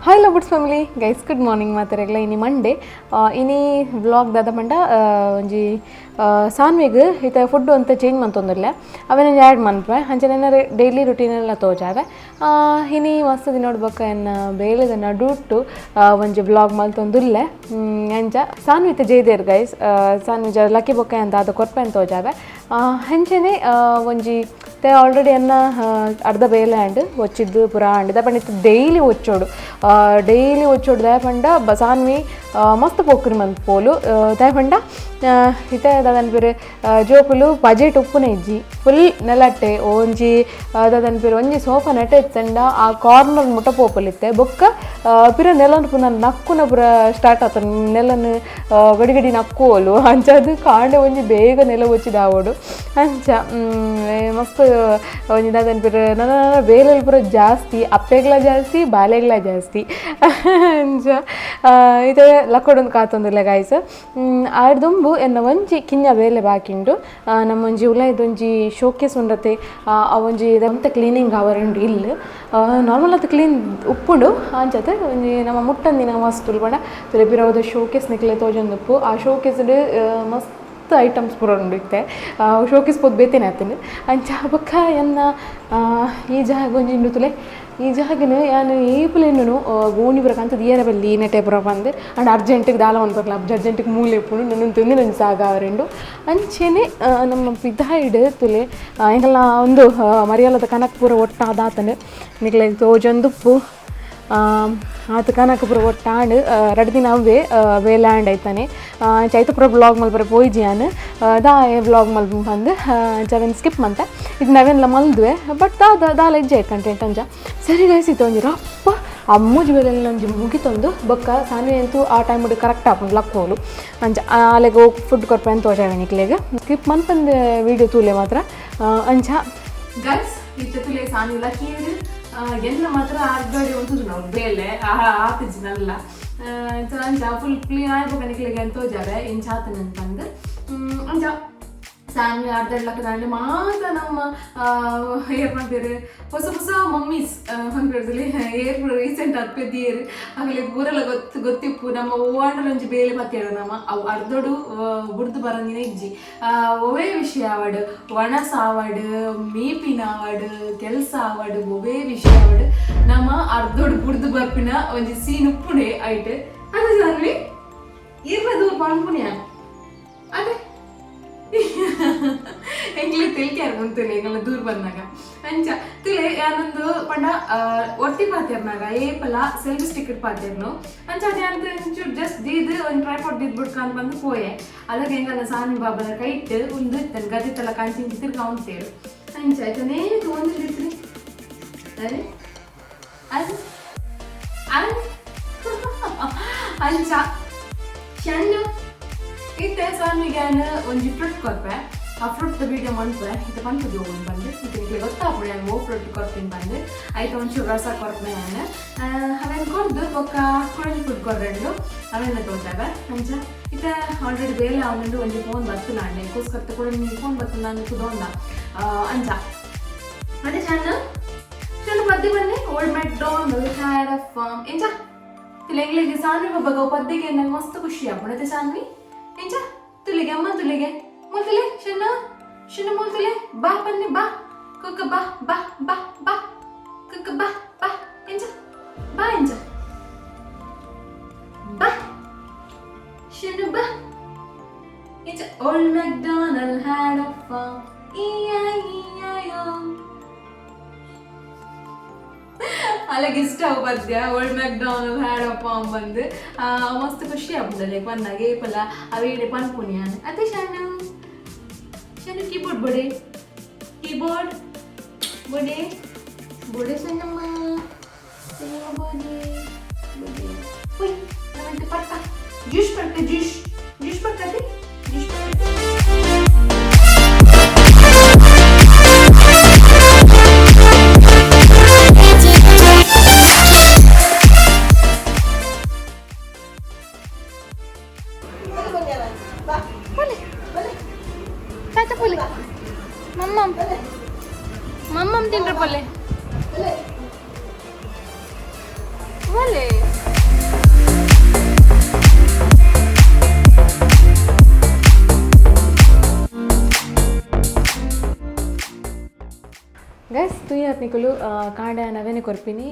Hi ಲಬುಡ್ಸ್ family guys, good morning. ಮಾತೆರೆಗ್ಲ ಇನಿ ಮಂಡೆ. ಇನಿ ವ್ಲಾಗ್ ದಾದ ಪಂಡ ಒಂಜಿ ಸಾನ್ವಿಗ್ ಇತ್ತೆ ಫುಡ್ ಅಂತ ಚೇಂಜ್ ಮಂತೊಂದುಲ್ಲೆ, ಅವೆನ್ ಒಂಜಿ ಆ್ಯಡ್ ಮನ್ಪುವೆ. ಅಂಚನೆ ಏನಾರ ಡೈಲಿ ರುಟೀನ್ ಎಲ್ಲ ತೋಜಾವೆ. ಇನಿ ಮಸ್ತ್ ದಿನ ಬೊಕ್ಕ ಎನ್ನ ಬೇಲೆದ ನಡುಟ್ಟು ಒಂಜಿ ವ್ಲಾಗ್ ಮಲ್ತೊಂದುಲ್ಲೆ. ಅಂಚ ಸಾನ್ವಿ ಇತ್ತೆ ಜೈದೇರ್ ಗೈಸ್. ಸಾನ್ವಿ ಜ ಲಕ್ಕಿ ಬೊಕ್ಕ ಎಂತ ದಾದ ಕೊರ್ಪೆ ಅಂತ ತೋಜಾವೆ. ಅಂಚನೆ ಒಂಜಿ ತೆ ಆಲ್ರೆಡಿ ಎನ್ನ ಅರ್ಧ ಬೇಲೆ ಆಂಡ್ ಒಚ್ಚಿದ್ದು ಪೂರ ಆಂಡ್. ದಾಯೆ ಇತ್ತೆ ಡೈಲಿ ಒಚ್ಚೋಡು, ಡೈಲಿ ಒಚ್ಚೋಡು. ದಾಯೆ ಪಂಡ ಸಾನ್ವಿ ಮಸ್ತ್ ಪೋಕ್ರಿ ಮನ್ಪೋಲು. ದಾಯೆ ಪಂಡ ಇತ್ತೆ ದಾದನ್ಪೆರ್ ಜೋಕುಲು ಬಜೆಟ್ ಉಪ್ಪುನ ಇಜ್ಜಿ, ಫುಲ್ ನೆಲಟ್ಟೆ. ಒಂಜಿ ದಾದನ್ಪೆರ್ ಒಂಜಿ ಸೋಫಾ ನೆಟ ಇತ್ತಂಡ ಆ ಕಾರ್ನರ್ ಮುಟ್ಟ ಪೋಪುಲಿತ್ತೆ. ಬೊಕ್ಕ ಪಿರ ನೆಲನ್ ಪುನ ನಕ್ಕುನ ಪೂರ ಸ್ಟಾರ್ಟ್ ಆತಂಡ್. ನೆಲನ್ ಗಡಿ ಗಡಿ ನಕ್ಕುವೋಲು. ಅಂಚಾದ್ ಕಾಂಡೆ ಒಂಜಿ ಬೇಗ ನೆಲ ಒಚ್ಚಿದಾವೊಡು. ಅಂಚ ಮಸ್ತ್ ಒಂಜಿ ದಾದನ್ಪೆರ್ ನನ ಬೇಲೆಲು ಪೂರ ಜಾಸ್ತಿ, ಅಪ್ಪೆಗ್ಲ ಜಾಸ್ತಿ, ಬಾಲೆಗ್ಲ ಜಾಸ್ತಿ. ಅಂಚ ಇತ್ತೆ ಲಕ್ಕೊಡೊಂದು ಕಾತೊಂದುಲ್ಲೆ ಗಾಯ್ಸ್. ಆಡ್ದುಂಬು ಎನ್ನ ಒಂಜಿ ಕಿಂಜ ಬೇಲೆ ಬಾಕಿ ಉಂಡು. ನಮ್ಮ ಒಂಜಿ ಉಲಾಯ್ದೊಂಜಿ ಶೋಕೇಸ್ ಉಂಡತೆ, ಆ ಒಂಜಿ ಇದಂತ ಕ್ಲೀನಿಂಗ್ ಆವರುಂಡು. ಇಲ್ಲ್ ನಾರ್ಮಲ್ ಆತ್ ಕ್ಲೀನ್ ಉಪ್ಪುಂಡು. ಅಂಚತೆ ಒಂಜಿ ನಮ್ಮ ಮುಟ್ಟಂದಿನ ವಸ್ತುಲು ಪಂಡ ತುಲೆ ಪಿರವುದ ಶೋಕೇಸ್ ನಿಕ್ಲೆ ತೋಜೊಂದುಪ್ಪು. ಆ ಶೋಕೇಸ್ಡ್ ಮಸ್ತ್ ಐಟಮ್ಸ್ ಪೂರ ಉಂಡು ಇತ್ತೆ. ಶೋಕೇಸ್ ಪೋದು ಬೇತೆನೆ ಆತುಂಡು. ಅಂಚ ಬೊಕ್ಕ ಎನ್ನ ಈ ಜಾಗ ಒಂಜಿ ಉಂಡು ತುಲೆ. ಈ ಜಾಗನ್ ಯಾನ್ ಏಪುಲ ಎನ್ನುನು ಗೋಣಿ ಪೂರ ಕಂತ್ ದೀಯರೆ ಬಲ್ಲಿ ನೆಟೆ ಪೂರ ಪಂದ್. ಆಂಡ ಅರ್ಜೆಂಟಿಗೆ ದಾಲ ಮನ್ಪುನಕ್ಲ ಅರ್ಜೆಂಟಿಗೆ ಮೂಲೆ ಉಪ್ಪುಂಡು, ನನ್ನೊಂದು ತಿಂದಿನ ಒಂಜಿ ಜಾಗ ಆವರೆಂಡು. ಅಂಚೆನೆ ನಮ್ಮ ಪಿದಾಯಿಡ್ ತುಲೆ ಎಂಕಲ್ನ ಒಂದು ಮರಿಯಲದ ಕನಕ್ ಪೂರ ಒಟ್ಟಾದಾತಂಡ್, ನಿಕ್ಲೆಗ್ ತೋಜೊಂದುಪ್ಪು. ಆತ್ ಕನಕ್ ಪೂರ ಒಟ್ಟಾಂಡ್. ರಡ್ಡ್ ದಿನ ಅವ್ವೆ ಬೇಲೆ ಆಂಡ್ ಐತಾನೆ. ಅಂಚ ಐತ ಪೂರ ವ್ಲಾಗ್ ಮಲ್ಪರೆ ಪೋಯಿಜಿ ಯಾನ್. ದಾಯೆ ವ್ಲಾಗ್ ಮಲ್ಪು ಪಂದ್ ಅಂಚ ಅವೆನ್ ಸ್ಕಿಪ್ ಮಂತೆ. ಇದು ನಾವೆಲ್ಲ ಮಲ್ದುವೆ, ಬಟ್ ದಾದ ದಾಲ ಇಜ್ಜೆ ಕಂಟೆಂಟ್ ಅಂಚ. ಸರಿ ಗೈಸ್, ಇತ್ತೆ ಒಂಜಿ ರಪ್ಪ ಆ ಮೂಜಿ ಬೇಲೆಲ್ಲ ಒಂಜಿ ಮುಗಿತೊಂದು ಬೊಕ್ಕ ಸಾನ್ವಿ ಅಂತೂ ಆ ಟೈಮ್ ಕರೆಕ್ಟ್ ಆಪುಂಡು ಲಕ್ಕೋಲು. ಅಂಚ ಅಲೆಗ್ ಫುಡ್ ಕೊರ್ಪೆ ಅಂತ ತೋಜಾವೆ ನಿಕ್ಲೆಗ್. ಸ್ಕಿಪ್ ಮನ್ಪಂದೆ ವೀಡಿಯೋ ತೂಲೆ ಮಾತ್ರ. ಅಂಚ ಗೈಸ್, ಇತ್ತೆ ತುಲೆ ಸಾನ್ವಿ ಲಕ್ಕಿಯೆರ್. ಎನ್ನ ಮಾತ್ರ ಅರ್ಧಡಿ ಉಂತುದು ನಾವು ಬೇಲೆ ಆತಿಜ್ಜಿ ನಲ್ಲ. ಅಂಚ ಫುಲ್ ಕ್ಲೀನ್ ಆಯ್ಬೊಕ ನಿಕ್ಲೆಗ್ ಅಂತ ತೋಜಾವೆ ಇಂಚ ಆತನ ಅಂತಂದು. ಅಂಚ ಸಾನ್ವಿ ಅರ್ಧಡ್ ಲಕ್ಕದಾಂಡ ಮಾತ ನಮ್ಮ ಏರ್ ಪನ್ಪೆರ್ ಹೊಸ ಹೊಸ ಮಮ್ಮೀಸ್ ಪನ್ಪೆರ್ ಏರ್ ರೀಸೆಂಟ್ ಆದ್ ಪೆದ್ದಿಯೆರ್ ಅಗಲೆ ಪೂರೆಲ ಗೊತ್ತು ಗೊತ್ತಿಪ್ಪು. ನಮ್ಮ ಓವಾಂಡಲ ಒಂಜಿ ಬೇಲೆ ಪತ್ತೇರು ನಮ್ಮ ಅವು ಅರ್ಧೊಡು ಬುಡ್ದು ಬರಂದಿನ ಇಜ್ಜಿ. ಒವ್ವೇ ವಿಷಯ ಆವಡ್, ಒಣಸ್ ಆವಡ್, ಮೀಪಿನ ಆವಡ್, ಕೆಲಸ ಆವಡ್, ಒವ್ವೇ ವಿಷಯ ಆವಡ್, ನಮ್ಮ ಅರ್ಧೊಡು ಬುಡ್ದು ಬರ್ಪಿನ ಒಂಜಿ ಸೀನ್ ಉಪ್ಪುಂಡೆ ಐಟ್. ಅದೇ ಸಾನ್ವಿ, ಇರ್ನ ದೂರ ಪನ್ಪುನಿಯ ಅದೇ ಎಂಕ್ಲೆ ತೆಲಿಕೆ ಉಂತುಲೆ ಎಂಕಲ್ನ ದೂರ ಬಂದಾಗ. ಅಂಚ ತುಲೆ ಯಾನೊಂದು ಪಂಡ ಒಟ್ಟಿ ಪಾತೆರ್ನಾಗ ಏಪಲ ಸೆಲ್ಫಿ ಸ್ಟಿಕ್ ಪಾತೆರ್ನು. ಅಂಚ ಅದೇ ಅಂತ ಒಂಚೂರು ಜಸ್ಟ್ ದೀದ್ ಒಂದು ಟ್ರೈಪಾಡ್ ದೀದ್ ಬುಡ್ಕ ಬಂದು ಪೋಯೆ. ಅದಾಗ ಎಂಕಲ್ನ ಸಾನಿ ಬಾಬನ ಕೈಟ್ ಉಂದು ಇತ್ತನ್ ಗದಿತ್ತಲ್ಲ ಕಂಚಿಂಚಿ ತಿರ್ಗ ಉಂತೇರು. ಅಂಚ ಆಯ್ತಾನೇ ಒಂದು ಅರೆ ಅರೆ ಅರೆ. ಅಂಚ ಶಣ್ಣು ಇತ್ತೆ ಸಾನ್ವಿಗೆ ಯಾನ್ ಒಂಜಿ ಫ್ರೂಟ್ ಕೊರ್ಪೆ. ಆ ಫ್ರೂಟ್ ವೀಡಿಯೋ ಮನ್ಪೆ. ಇತ್ತೆ ಪನ್ಪುಜಿ ಹೋಗಿ ಬಂದು. ಇತ್ತೆ ನಿಕ್ಲೆ ಗೊತ್ತಾಪುಂಡು ಯಾನ್ ಓ ಫ್ರೂಟ್ ಕೊರ್ಪಿನ ಬಂದು. ಐತ ಒಂಚೂರು ರಸ ಕೊರ್ಪೆ ಯಾನ್. ಅವೆನ್ ಕೊರ್ದು ಬೊಕ್ಕ ಕುಡೊಂಜಿ ಫುಡ್ ಕೊರ್ರೆಂಡು, ಅವೆಲ್ಲ ತೋಜಾಗ. ಅಂಚ ಇತ್ತೆ ಆಲ್ರೆಡಿ ಬೇಲೆ ಆವೊಂದುಂಡು. ಒಂಜಿ ಫೋನ್ ಬತ್ತಲಾಂಡೆ ಎಂಕೋಸ್ಕರ ಕೂಡ ನಿಂಗೆ ಫೋನ್ ಬತ್ತಲ ನಾನು ಕುದೊಂದ. ಅಂಚ ಅದೇ ಚಣ್ಣ ಚಣ್ಣ ಪದ್ದಿ ಬನ್ನಿ. Old MacDonald had a farm. ಎಂಚ ತುಲೆಂಗ್ಲೆಗೆ ಸಾನ್ವಿ ಬಬ್ಬಗ ಪದ್ದಿಗೆ ನಂಗೆ ಮಸ್ತ್ ಖುಷಿ ಆಪುಂಡು ಅತ್ತೆ ಸಾನ್ವಿ? ಎಂಚ ತುಲಿಗೆ ಅಮ್ಮ ತುಲಿಗೆ ಮುಲ್ತುಲೆ ಶಣ್ಣ ಶಣ್ಣ ಮುಲ್ತುಲೆ ಬಾ ಬನ್ನಿ ಬಾ ಕುಕ್ಕ ಬಾ ಬಾ ಬಾ ಬಾ ಕುಕ್ಕ ಬಾ ಬಾ ಎಂಚ ಬಾ ಎಂಚ ಬಾ ಶಣ್ಣು ಬಾ. ಎಂಚ Old MacDonald had a farm, E I E I O. ಅಲೆಗ್ ಇಷ್ಟ ಅವು ಪದ್ಯ. Old MacDonald had a farm ಬಂದು ಮಸ್ತ್ ಖುಷಿ ಆಪುಂಡು ಲೈಕ್ ಬಂದಾಗ ಏಪಲ ಅವೇಡೆ ಪನ್ಪುನಿ ಯಾನ್. ಅದೇ ಶಣ್ಣು ಶಣ್ಣು ಕೀಬೋರ್ಡ್ ಬಡೆ ಕೀಬೋರ್ಡ್ ಬಡೆ ಬಡೆ ಸಣ್ಣಮ್ಮ ಸಣ್ಣಮ್ಮ ಬಡೆ ಬಡೆ. ಉಯ್ ನಮ್ಮಂತೆ ಪಟ್ಟ ಜ್ಯೂಸ್ ಪಟ್ಟ ಜ್ಯೂಸ್ ಜ್ಯೂಸ್ ಪಟ್ಟದೆ ಜ್ಯೂಸ್ ಪಟ್ಟ. ಚಾಚಾ ಪೋಲಿ ಮಮ್ಮಮ್ ಮಮ್ಮಮ್ ತಿನ್ರ ಪಲ್ಲೆ. ಬಲೆ ಗೈಸ್ ತುಯ್ಯಾತ್ ನಿಕುಲು ಕಾಂಡೆ ನವೇನೆ ಕೊರ್ಪಿನಿ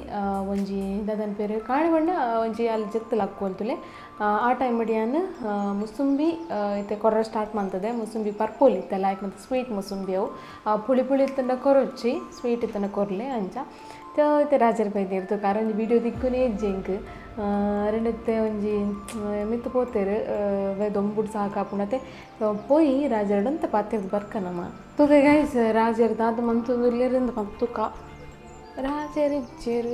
ಒಂಜಿ ದಾದನ್ ಪೇರು ಕಾಂಡೆ ಪಂಡ ಒಂಜಿ ಅಲ್ಲಿ ಜೆತ್ತ್ ಲಕ್ಕೊಲ್ತುಲೆ ಆ ಟೈಮ್ ಯಾನ್ ಮುಸುಂಬಿ ಇತ್ತೆ ಕೊರ್ರ ಸ್ಟಾರ್ಟ್ ಮಂತದೆ ಮುಸುಂಬಿ ಪರ್ಪೋಲ್ ಇತ್ತೆ ಲೈಕ್ ಮತ್ತು ಸ್ವೀಟ್ ಮುಸುಂಬಿ ಅವು ಪುಳಿ ಪುಳಿ ಇತ್ತಂಡ ಕೊರೊಚ್ಚಿ ಸ್ವೀಟ್ ಇತ್ತಂಡ ಕೊರ್ಲೆ ಅಂಚ ಇತ್ತೆ ರಾಜರ ಬೈದಿರ್ತು ಕಾರೊಂಜಿ ವೀಡಿಯೋ ದಿಕ್ಕುನೇ ಇಜ್ಜಿ ರೆಂಡತ್ತೆ ಒಂಜಿ ಮಿತ್ತ್ ಪೋತೆರ್ ದೊಂಬುಡು ಸಾಕಾಪುಂಡತೆ ಪೋಯಿ ರಾಜರಡಂತ ಪಾತೆರ್ದ್ ಬರ್ಕ ನಮ ತೂಕ ಗೈಸ್ ರಾಜರ್ ದಾದ ಮಂತೊಂದುಲ್ಲೆರ್ ಪಂದ್ ತುಕ ರಾಜರಿಜ್ಜೆರ್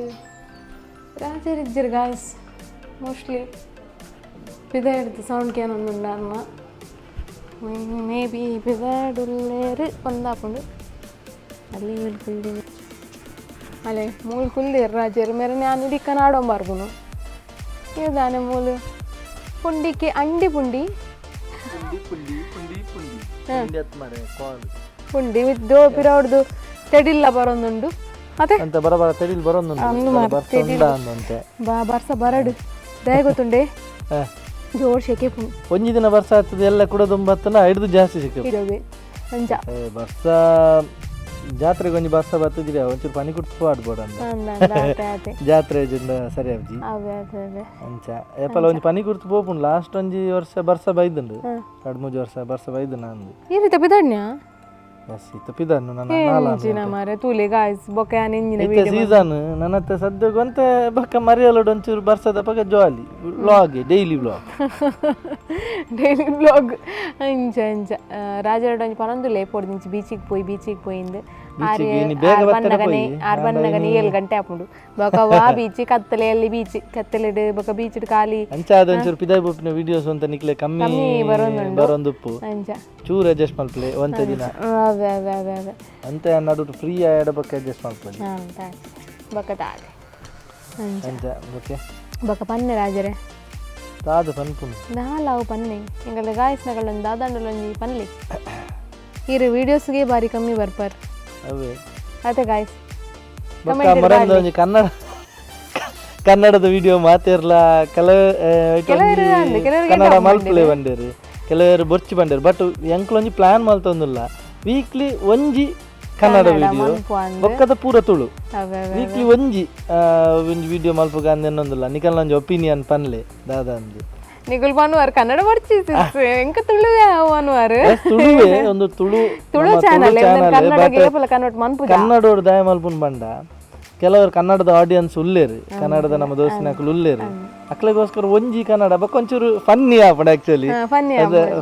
ರಾಜರಿಜ್ಜೆರ್ ಗಾಯ್ಸ್ ಮೋಸ್ಟ್ಲಿ ಪಿದಾಯ್ಡ್ದ್ ಸೌಂಡ್ ಕೇನೊಂದುಂಡು ಅನ್ನ ಮೇ ಬಿ ಪಿದಾಯ್ಡುಲ್ಲೆರ್ ಪಂದಾಪುಂಡು ಅಲ್ಲಿ ಕುಲ್ದಿನಿ ಅಲೆ ಮೂಲು ಕುಲ್ದೆರ್ ರಾಜೆರ್ ಮೇರೆ ಯಾನ್ ಇಡೀಕ ನಾಡೊಂಬರ್ಪುನು ಏದಾನೆ ಮೂಲು ಪುಂಡಿಕ್ಕೆ ಅಂಡಿ ಪುಂಡಿ ಪುಂಡಿ ಪುಂಡಿ ಪುಂಡಿ ಪುಂಡಿ ಪುಂಡಿ ಅತ್ ಮಾರೆ ಕಾಲ್ ಪುಂಡಿ ವಿತ್ ದೋ ಪಿರೌಡ್ದು ತೆಡಿಲ್ಲ ಬರೊಂದುಂಡು ಅದೇ ಅಂತ ಬರ ಬರ ತೆಡಿಲ್ ಬರೊಂದುಂಡು ಬರ್ಸ ಉಂಡಾ ಅಂದಂತೆ ಬಾ ಬರ್ಸ ಬರಡು ದಯ ಗೊತ್ತುಂಡೆ ಹಾ. ಜೋರ್ ಶೆಕೆ ಪುಂಡು ಒಂಜಿ ದಿನ ಬರ್ಸ ಆಗ್ತದೆ ಎಲ್ಲ ಕೂಡ ದೊಂಬತ್ತನ ಹಿಡಿದು ಜಾಸ್ತಿ ಸಿಕ್ಕ ಇರೋವೆ ಅಂಚ ಏ ಬರ್ಸ ಜಾತ್ರೆಗೆ ಒಂಜಿ ಬರ್ಸ ಬತ್ತಿದ್ರೆ ಒಂಚೂರು ಪನಿ ಕುಡ್ತು ಆಡ್ಬೋಡ ಅಂದ ಅಂದ ಅಂದ ಅತೆ ಅತೆ ಜಾತ್ರೆ ಜಿಂದ ಸರಿ ಅಬ್ಜಿ ಅವೇ ಅದೇ ಅದೇ ಅಂಚ ಏಪಲ ಒಂಜಿ ಪನಿ ಕುಡ್ತು ಪೋಪುಂಡು ಲಾಸ್ಟ್ ಒಂಜಿ ವರ್ಷ ಬರ್ಸ ಬೈದುಂಡು ಎರಡು ಮೂಜಿ ವರ್ಷ ಬರ್ಸ ಬೈದು ನಂದು ಈ ರೀತಿ ಬಿದಣ್ಯ ಎಸ್ ತಪ್ಪಿದನ್ನು ನನ್ನ ನಾಲ ಇಂಚಿನ ಮಾರೆ ತೂಲೆ ಗಾಯ್ಸ್ ಬೊಕೆ ಆನ್ ಇಂಜಿನ ಇತ್ತೆ ಸೀಸನ್ ನನ್ನತ್ತೆ ಸದ್ಯಕ್ಕೆ ಒಂತೆ ಬಕ್ಕ ಮರಿಯಲೋಡು ಒಂಚೂರು ಬರ್ಸದ ಪಕ್ಕ jolly vlog daily vlog daily vlog ಅಂಚ ಅಂಚ ರಾಜರಡ್ ಒಂಜಿ ಪನೊಂದುಲ್ಲೆ ಪೋಡ್ದಿಂಚಿ ಬೀಚಿಗೆ ಪೋಯಿ ಬೀಚಿಗೆ ಪೋಯಿಂದ್ ಆರ್ ಇನಿ ಬೇಗ ಆರ್ ಬತ್ತೆರೆ ಬನ್ನಗನೆ ಪೋಯಿ. ಆರ್ ಬನ್ನಗನೆ ಏಳು ಗಂಟೆ ಆಪುಂಡು ಬೊಕ ವಾ ಬೀಚ್ ಕತ್ತಲೆಯಲ್ಲಿ ಬೀಚ್ ಕತ್ತಲೆಡ್ ಬೊಕ ಬೀಚ್ ಖಾಲಿ ಅಂಚ ಆದ ಒಂಚೂರು ಪಿದಾಯ್ ಪೋಪಿನ ವಿಡಿಯೋಸ್ ಅಂತ ನಿಕ್ಲೆ ಕಮ್ಮಿ ಬರೊಂದುಂಡು. ಬರೊಂದುಪ್ಪು ಅಂಚ ಚೂರು ಅಡ್ಜಸ್ಟ್ ಮಲ್ಪಲೆ ಒಂತೆ ದಿನ ಅದೇ ಅದೇ ಅದೇ ಅದೇ ಅಂತೆ ನಡುಟು ಫ್ರೀ ಆಡ ಬಕ್ಕ ಅಡ್ಜಸ್ಟ್ ಮಲ್ಪಲೆ ಅಂತ ಬೊಕ ದಾದೆ ಅಂಚ ಅಂಚ ಓಕೆ ಬೊಕ ಪನ್ನೆ ರಾಜರೇ ದಾದ ಪನ್ಪುನು ನಾಲಾವು ಪನ್ನೆ ಎಂಗಲ ಗಾಯಸ್ನಗಳೊಂದು ದಾದಾಂಡಲೊಂಜಿ ಪನ್ಲಿ ಈರು ವೀಡಿಯೋಸ್ಗೆ ಬಾರಿ ಕಮ್ಮಿ ಬರ್ಪರ್ ಅವೇ ಅದೇ ಗಾಯ್ಸ್ ಬೊಕ್ಕ ಮರಂದ ಒಂಜಿ ಕನ್ನಡ ಕನ್ನಡದ ವಿಡಿಯೋ ಮಾತಿರ್ಲ ಕೆಲವು ಕೆಲವರು ಅಂದ್, ಕೆಲವ್ರಿಗೆ ಕನ್ನಡ ಮಲ್ಪಲೆ ಬಂಡೇರು ಕೆಲವರು ಬೊರ್ಚಿ ಬಂಡೇರು ಬಟ್ ಎಂಕ್ಲೊಂಜಿ ಪ್ಲಾನ್ ಮಲ್ತೊಂದುಲ್ಲ ವೀಕ್ಲಿ ಒಂಜಿ ಕನ್ನಡ ವಿಡಿಯೋ ಮನ್ಪು ಅಂದ್. ಬೊಕ್ಕದ ಪೂರ ತುಳು ಅವೇ ಅವೇ ವೀಕ್ಲಿ ಒಂಜಿ ಒಂಜಿ ವಿಡಿಯೋ ಮಲ್ಪುಗ ಅಂದೆನ್ನೊಂದುಲ್ಲ ನಿಕಲ್ನ ಒಂಜಿ ಒಪಿನಿಯನ್ ಪನ್ಲೆ ದಾದ ಅಂದು ನಿಗುಲ್ ಪನ್ನುವಾರ್ ಕನ್ನಡ ಬರ್ಚಿ ಎಂಕ ತುಳುವೆ ಅವು ಅನ್ವಾರ್ ಎಸ್, ತುಳುವೆ ಒಂದು ತುಳು ತುಳು ನಮ್ಮ ಚಾನಲ್ channel, Kannada but ಏಪಲ convert ಮನ್ಪುಜ ಕನ್ನಡೋರು ದಾಯ ಮಲ್ಪುನ್ ಬಂಡ ಕೆಲವರು ಕನ್ನಡದ ಆಡಿಯನ್ಸ್ ಉಲ್ಲೇರು ಕನ್ನಡದ ನಮ್ಮ ದೋಸ್ತಿನಕುಲು ಉಲ್ಲೇರು ಅಕ್ಲೆಗೋಸ್ಕರ ಒಂಜಿ ಕನ್ನಡ ಬೊಕ್ಕ ಒಂಚೂರು ಫನ್ನಿ ಆಪುಂಡು ಆಕ್ಚುಲಿ ಫನ್ನಿ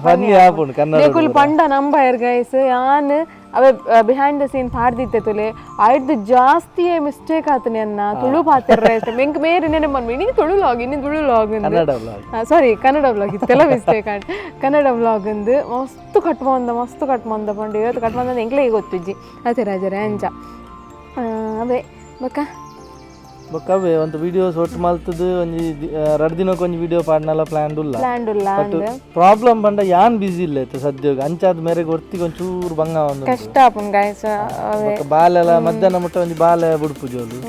ಫನ್ನಿ ಆಪುಂಡು ಕನ್ನಡ ನಿಕುಲ್ ಪಂಡ ನಂಬಯರ್ ಗೈಸ್ ಯಾನ್ ಅವೆ behind the scene ಪಾಡ್ದಿತ್ತೆ ತುಲೆ ಆಯ್ದು ಜಾಸ್ತಿಯೇ ಮಿಸ್ಟೇಕ್ ಆತನೆ ಅನ್ನ ತುಳು ಪಾತಿರ್ರೆ ಮೆಂಕ್ ಮೇರೆ ನೆನೆ ಮನ್ಮಿ ನೀನು ತುಳು ಲಾಗ್ ಇನ್ನು Tulu vlog Kannada vlog sorry Kannada vlog ಇತ್ತೆಲ್ಲ mistake and Kannada vlog ಅಂದು ಮಸ್ತ್ ಕಟ್ ಬಂದ ಮಸ್ತ್ ಕಟ್ ಬಂದ ಪಂಡು ಇವತ್ತು ಕಟ್ ಬಂದ ಎಂಕ್ಲೇ ಗೊತ್ತಿಜ್ಜಿ ಅದೇ ರಾಜರೇ ಅಂಚ ಅವೇ ಬಕ್ಕ ಬೊಕ್ಕ ಅವೇ ಒಂದು ವಿಡಿಯೋಸ್ ಒಟ್ಟು ಮಲ್ತದ್ದು ಒಂಜಿ ರಡ್ ದಿನಕ್ಕೆ ಒಂಜಿ ವಿಡಿಯೋ ಪಾಡ್ನಲ ಪ್ಲಾನ್ ಉಲ್ಲ ಪ್ಲ್ಯಾಂಡ್ ಉಲ್ಲ ಬಟ್ ಪ್ರಾಬ್ಲಮ್ ಬಂಡ ಯಾನ್ ಬಿಸಿ ಇಲ್ಲ ಇತ್ತು ಸದ್ಯೋಗ ಅಂಚಾದ ಮೇರೆಗೆ ಒರ್ತಿಗೆ ಒಂಚೂರು ಬಂಗ ಒಂದು ಕಷ್ಟ ಆಪುಂಡು ಗಾಯ್ಸ್ ಅವೇ ಬೊಕ್ಕ ಬಾಲೆಲ ಮಧ್ಯಾಹ್ನ ಮುಟ್ಟ ಒಂಜಿ ಬಾಲೆ ಬುಡ್ಪು ಜೋಲು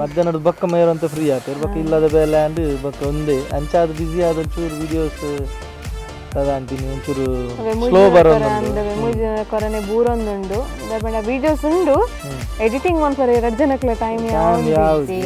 ಮಧ್ಯಾಹ್ನದ ಬೊಕ್ಕ ಮೇರಂತ ಫ್ರೀ ಆತೇರು ಬೊಕ್ಕ ಇಲ್ಲದ ಬೇಲೆ ಅಂಡ್ ಬೊಕ್ಕ ಒಂದೇ ಅಂಚಾದ ಬಿಸಿ ಆದ ಒಂಚೂರು ವಿಡಿಯೋಸ್ ತದ ಅಂತೀನಿ ಒಂಚೂರು ಸ್ಲೋ ಬರೋದು ಅಂದವೆ ಮೂಜಿ ದಿನ ಕೊರನೆ ಬೂರೊಂದುಂಡು ಬೇಡ ವೀಡಿಯೋಸ್ ಉಂಡು ಎಡಿಟಿಂಗ್ ಮನ್ಪರೆ ರಡ್ ಜನಕ್ಲೆ ಟೈಮ್ ಯಾವ್ದು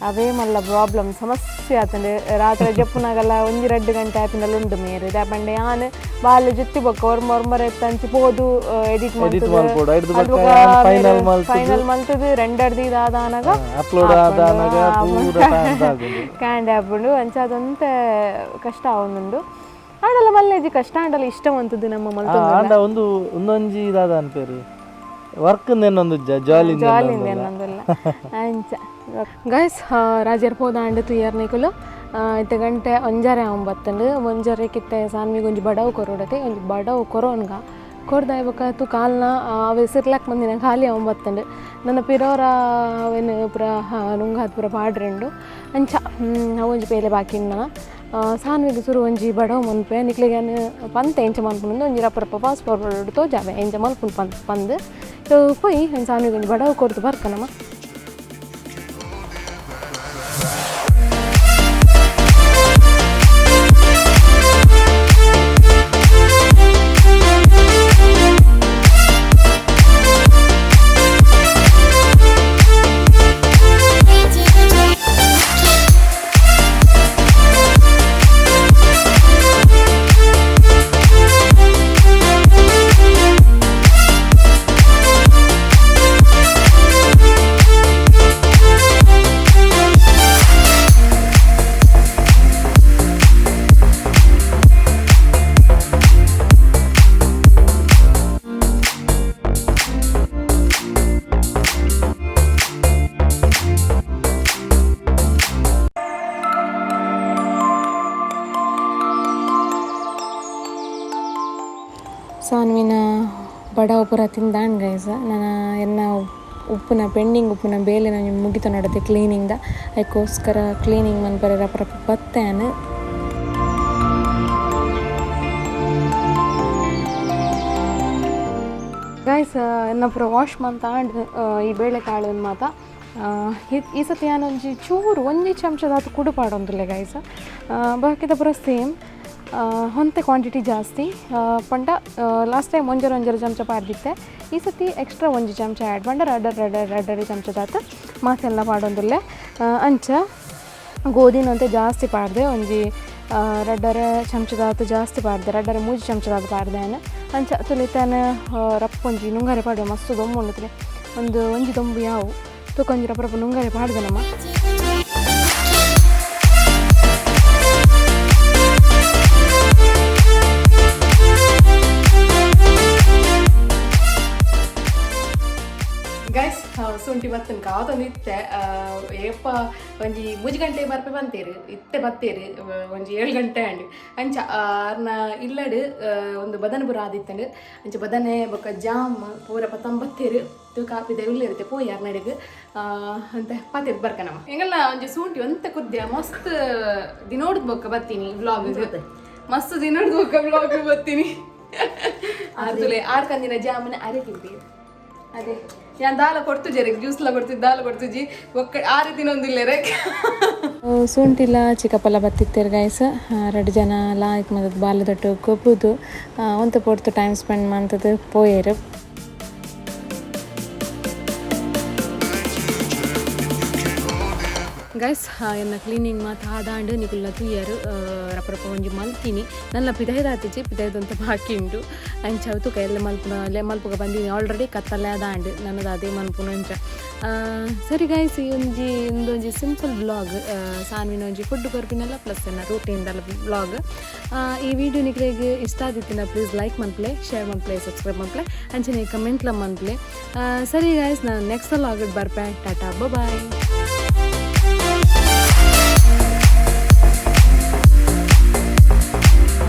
ಅವೇ ಮಲ್ಲ ಪ್ರಾಬ್ಲಮ್ ಸಮಸ್ಯೆ ಆತಂಡೆ ರಾತ್ರಿ ಜಪ್ಪುನಾಗಲ್ಲ ಒಂಜಿ ರಡ್ಡು ಗಂಟೆ ಆತಂಡಲ್ಲ ಉಂಡು ಮೇರೆ ದಾಪಂಡೆ ಯಾನ್ ಬಾಲೆ ಜುತ್ತಿ ಬೊಕ್ಕ ಒರ್ಮ ಒರ್ಮರ ಎತ್ತಂಚಿ ಪೋದು ಎಡಿಟ್ ಎಡಿಟ್ ಮಲ್ಪೊಡು ಐಡ್ದು ಬೊಕ್ಕ ಫೈನಲ್ ಮಲ್ತದು ಫೈನಲ್ ಮಲ್ತದು ರೆಂಡರ್ದಿ ಇದಾದನಾಗ ಅಪ್ಲೋಡ್ ಆದಾನಾಗ ಪೂರ ಟೈಮ್ ಆಗುದು ಕ್ಯಾಂಡ್ ಆಪುಂಡು ಅಂಚ ಅದಂತೆ ಕಷ್ಟ ಆವೊಂದುಂಡು ಆಂಡಲ ಮಲ್ಲೇಜಿ ಕಷ್ಟ ಆಂಡಲ ಇಷ್ಟ ಮಂತದ್ದು ನಮ್ಮ ಮಲ್ತೊಂದು ಆಂಡ ಒಂದು ಒಂದೊಂಜಿ ಇದಾದ ಅನ್ಪೇರು ವರ್ಕ್ ಇನ್ನೊಂದು ಜಾಲಿ ಜಾಲಿಂದ ಅನ್ನೊಂದಲ್ಲ ಅಂಚ ಗೈಸ್ ರಾಜರ್ ಪೋದಾಂಡ್ ತುಯ್ಯರ್ ನಿಕುಲು ಇತ್ತೆ ಗಂಟೆ ಒಂಜರೆ ಒಂಬತ್ತಂಡು ಒಂಜರೆ ಕಿತ್ತೆ ಸಾನ್ವಿಗೆ ಒಂಜಿ ಬಡವು ಕೊರೊಡತೆ ಒಂಜಿ ಬಡವು ಕೊರೋನ್ಗ ಕೊರ್ದಾಯ್ ಬೊಕ್ಕ ತು ಕಾಲ್ನ ಅವೆ ಸಿರ್ಲಾಕ್ ಮಂದಿನ ಖಾಲಿ ಒಂಬತ್ತಂಡು ನನ್ನ ಪಿರೋರ ಅವೇನು ಪೂರ ನುಂಗಾದ್ ಪೂರ ಪಾಡ್ರೆಂಡು ಅಂಚ ಅವು ಒಂಜಿ ಬೇಲೆ ಬಾಕಿ ಉಂಡು ಸಾನ್ವಿಗೆ ಸುರು ಒಂಜಿ ಬಡವು ಮನ್ಪೆ ನಿಕ್ಲೆಗ್ ಯಾನ್ ಪಂತೆ ಎಂಚ ಮನ್ಪುಂಡು ಒಂಜಿ ರಪ್ಪ ರಪ್ಪ ಪಾಸ್ ಫಾರ್ವರ್ಡ್ ತೋಜಾವೆ ಎಂಚ ಮಲ್ಪುಂಡು ಪಂದ್ ಪಂದ್ ಪೋಯಿ ಒಂಜಿ ಸಾನ್ವಿಗೆ ಒಂಜಿ ಬಡವು ಕೊರ್ದು ಬರ್ಕ ನಮ. ಸಾನ್ವಿನ ಬಡವ ಪೂರ ತಿಂದಾಣ್ ಗೈಸ್. ನನ್ನ ಎನ್ನ ಉಪ್ಪುನ ಪೆಂಡಿಂಗ್ ಉಪ್ಪುನ ಬೇಲೆ ನಾನು ಮುಗಿತ ನೋಡತ್ತೆ ಕ್ಲೀನಿಂಗ್ದ. ಅದಕ್ಕೋಸ್ಕರ ಕ್ಲೀನಿಂಗ್ ಮನ್ಪರೆ ರಪ ರಪ ಬತ್ತೇನೆ. ಗೈಸ್, ಎನ್ನ ಪೂರ ವಾಶ್ ಮಂತಾಂಡ್ ಈ ಬೇಳೆಕಾಳು ಮಾತ. ಈ ಸತಿ ಯಾನೊಂಜಿ ಚೂರು ಒಂಜಿ ಚಮಚದಾತು ಕುಡು ಪಾಡೊಂದುಲ್ಲೆ ಗೈಸ್. ಬಾಕಿದ ಪೂರ ಸೇಮ್, ಹೊಂತೆ ಕ್ವಾಂಟಿಟಿ ಜಾಸ್ತಿ. ಪಂಡ ಲಾಸ್ಟ್ ಟೈಮ್ ಒಂಜರ ಒಂಜರ ಚಮಚ ಪಾಡ್ದಿತ್ತೆ, ಈ ಸತಿ ಎಕ್ಸ್ಟ್ರಾ ಒಂಜಿ ಚಮಚ ಆ್ಯಡ್ ಪಂಡ ರಡ್ಡರ್ ರಡ್ಡರ್ ರಡ್ಡರೆ ಚಮಚದಾತ ಮಾತೆಲ್ಲ ಪಾಡೊಂದುಲ್ಲೆ. ಅಂಚ ಗೋಧಿನಂತೆ ಜಾಸ್ತಿ ಪಾಡ್ದೆ, ಒಂಜಿ ರಡ್ಡರೆ ಚಮಚದಾತು ಜಾಸ್ತಿ ಪಾಡ್ದೆ, ರಡ್ಡರೆ ಮೂಜಿ ಚಮಚದಾತು ಪಾಡ್ದೆ. ಅಂಚ ತುಲಿತಾನ ರಪ್ಪೊಂಜಿ ನುಂಗಾರೆ ಪಾಡುವ ಮಸ್ತ್ ದೊಂಬು ಉಂಡು. ಒಂದು ಒಂಜಿ ದೊಂಬು ಯಾವು ತೂಕೊಂಜಿ ರಪ್ಪ ರಪ್ಪ ನುಂಗಾರೆ ಪಾಡ್ದೆ ನಮ್ಮ. ಗೈಸ್, ಶುಂಠಿ ಬತ್ತನ್ ಕಾತೊಂದಿತ್ತೆ. ಏಪ ಒಂಜಿ ಮೂಜಿ ಗಂಟೆ ಬರ್ಪೆ ಬಂತೇರು, ಇತ್ತೆ ಬತ್ತೇರು ಒಂಜಿ 7 ಗಂಟೆ ಆಂಡ್. ಅಂಚ ಅರ್ನ ಇಲ್ಲಡ್ ಒಂದು ಬದನೆ ಪೂರ ಆದಿತ್ತಂಡು. ಅಂಚ ಬದನೆ ಬೊಕ್ಕ ಜಾಮ್ ಪೂರ ಪತ್ತೊಂಬತ್ತೇರು ಕಾಪಿದೆ ಉಲ್ಲೇರುತ್ತೆ ಪೋಯಿ ಅರ್ನಡೆಗ್ ಅಂತ ಪಾತೆರ್ ಬರ್ಕನಮ್ಮ. ಎಂಗಲ್ಲ ಒಂಜಿ ಶುಂಠಿ ಒಂತ ಕುದ್ಯ ಮಸ್ತ್ ದಿನೋಡ್ದು ಬೊಕ್ಕ ಬತ್ತೀನಿ ವ್ಲಾಗ್, ಮಸ್ತ್ ದಿನೋಡ್ದು ಬೊಕ್ಕ ವ್ಲಾಗ್ ಬತ್ತೀನಿ. ಆರ್ತುಲೆ ಆರ್ ಕಂದಿನ ಜಾಮೂನ್ ಅರೆ ತಿಂತೀವಿ. ಅದೇ ಯಾನ್ ದಾಲ ಕೊಡ್ತುಜಿ ಜ್ಯೂಸ್ಲ ಕೊಡ್ತಿದ್ದು ದಾಲ ಕೊಡ್ತುಜಿ ಒಕ್ಕ ಆ ರೀತಿ ಒಂದಿಲ್ಲೆರೆ. ಶುಂಠಿಲ ಚಿಕ್ಕಪ್ಪಲ ಬತ್ತಿತ್ತೇರು ಗೈಸ್. ರಡ್ಡು ಜನ ಲಾಯ್ಕ್ ಮದದ್ ಬಾಲದೊಟ್ಟು ಗೊಬ್ಬುದು ಒಂತೆ ಪೊರ್ತು ಟೈಮ್ ಸ್ಪೆಂಡ್ ಮಂತದ್ದು ಪೋಯೆರು. ಗೈಸ್, ಎನ್ನ ಕ್ಲೀನಿಂಗ್ ಮಾತ ಆದಾಂಡು ನಿಕುಲ್ಲ ತೂಯರು. ರಪ್ಪ ರಪ್ಪ ಒಂಜಿ ಮಲ್ತೀನಿ. ನನ್ನ ಪಿದೈದಾತಿಜಿ, ಪಿದೈದಂತ ಬಾಕಿ ಉಂಡು. ಅಂಚ ತುಕ ಎಲ್ಲ ಮಲ್ಪುನ ಮಲ್ಪುಗ ಬಂದೀನಿ ಆಲ್ರೆಡಿ ಕತ್ತಲೆ ಆದಾಂಡು ನನ್ನದು ಅದೇ ಮನ್ಪುನ ಅಂಚ. ಸರಿ ಗೈಸ್, ಈ ಒಂಜಿ ಇಂದೊಂಜಿ ಸಿಂಪಲ್ ಬ್ಲಾಗ್, ಸಾನ್ವಿನ ಒಂಜಿ ಫುಡ್ ಕೊರ್ಪಿನಲ್ಲ ಪ್ಲಸ್ ಎನ್ನ ರೂಟೀನ್ದಲ್ಲ ಬ್ಲಾಗ್. ಈ ವಿಡಿಯೋ ನಿಕ್ಲೆಗ್ ಇಷ್ಟ ಆದಿತ್ತಿನ ಪ್ಲೀಸ್ ಲೈಕ್ ಮನ್ಪ್ಲೆ, ಶೇರ್ ಮನ್ಪ್ಲೆ, ಸಬ್ಸ್ಕ್ರೈಬ್ ಮನ್ಪ್ಲೆ, ಅಂಚನೆ ಕಮೆಂಟ್ಲ ಮನ್ಪ್ಲೆ. ಸರಿ ಗೈಸ್, ನಾನು ನೆಕ್ಸ್ಟ್ ವ್ಲಾಗ್ ಬರ್ಪೆ. ಟಾಟಾ, ಬಾಯ್.